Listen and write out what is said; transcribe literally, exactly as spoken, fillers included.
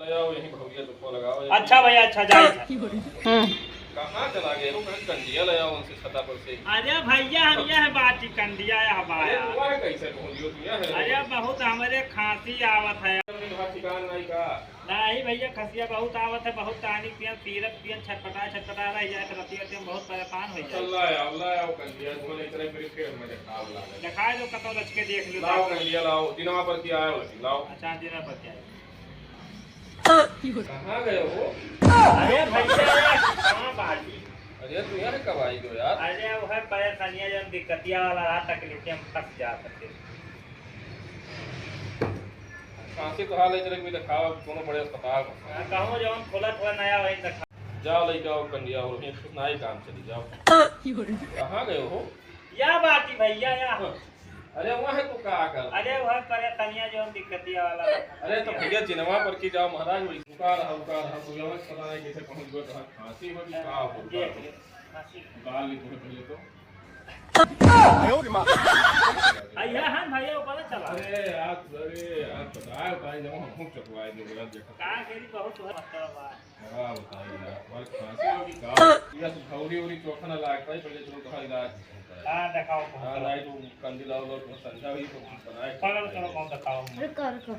जाओ, यहीं भौजिया तो फोन लगाओ। अच्छा भैया, अच्छा, जाए। कहाँ चला गए हो? कहाँ कंडिया ले आओ उनसे छता पर से। अरे भैया, हम यह बाटी कंडिया, यह अरे, बाया। तू वहाँ कैसे पहुँच गयो? तू यहाँ है? अरे, बहुत हमरे खांसी आवत है। अरे, वहाँ ठिकान नहीं का? नहीं भैया, खसिया बहुत आवत है, बहुत टानिक पियन, सीरप पियन, छटपटा, छटपटा रह जाए, तो रतिया रतिया में बहुत परेशान हो जाए। चल, ला आओ, ला आओ कंडिया, तुम्हें इतने मेरे फिर मैं देखा, ला। दिखाए दो, कतौ रच के देख लो। लाओ कंडिया, लाओ, दिनवा पर किया है, लाओ। अच्छा, दिनवा पर किया है। कहाँ गए हो? अरे भैया, कहाँ बाटी? अरे, तू यहाँ कब आई हो यार? अरे, वो है परेशानियाँ, जौन दिक्कतिया वाला रहा, तकलीफिया में फंस जात है। खांसी तो हाल है, चले भी दिखाओ कोनो बड़े अस्पताल में। हाँ, कहूँ जौन खोला थोड़ा नया वही दिखा। जाओ लइका, आओ कंडिया, और ये कुछ ना ही काम चली, जाओ। कहाँ गए हो? या बाटी भैया, या। अरे, वहाँ है, तू का कर? अरे, वह परेशानियाँ जौन दिक्कतिया वाला। अरे, तो भैया, जिनवा पर की जाओ महाराज, वही रुका रहा, रुका रहा, तो यहाँ पता नहीं कैसे पहुँच गए, तो खांसी हो कि का हो, देख ले, खांसी। निकाल ली तुम्हें पहले तो। आ, यह है भैया, ऊपर चला। अरे यार, अरे यार, बताए, बताए, जब हम चटवाए दे, यार, देखो। का करी, बहुत है, मतलब, बा। का बताई यार, हमारे खांसी हो कि का? यह सुखौरी उरी चोखा ना लाग पाई, पहले चलो तुम्हारा इलाज होता है। हाँ, दिखाओ, कौन हाँ, सा? नहीं तो कंडी लाओ, लाओ, तुम्हारा संझा भी तो बनाए। चलो, चलो, कौन दिखाओ? रुको, रुको।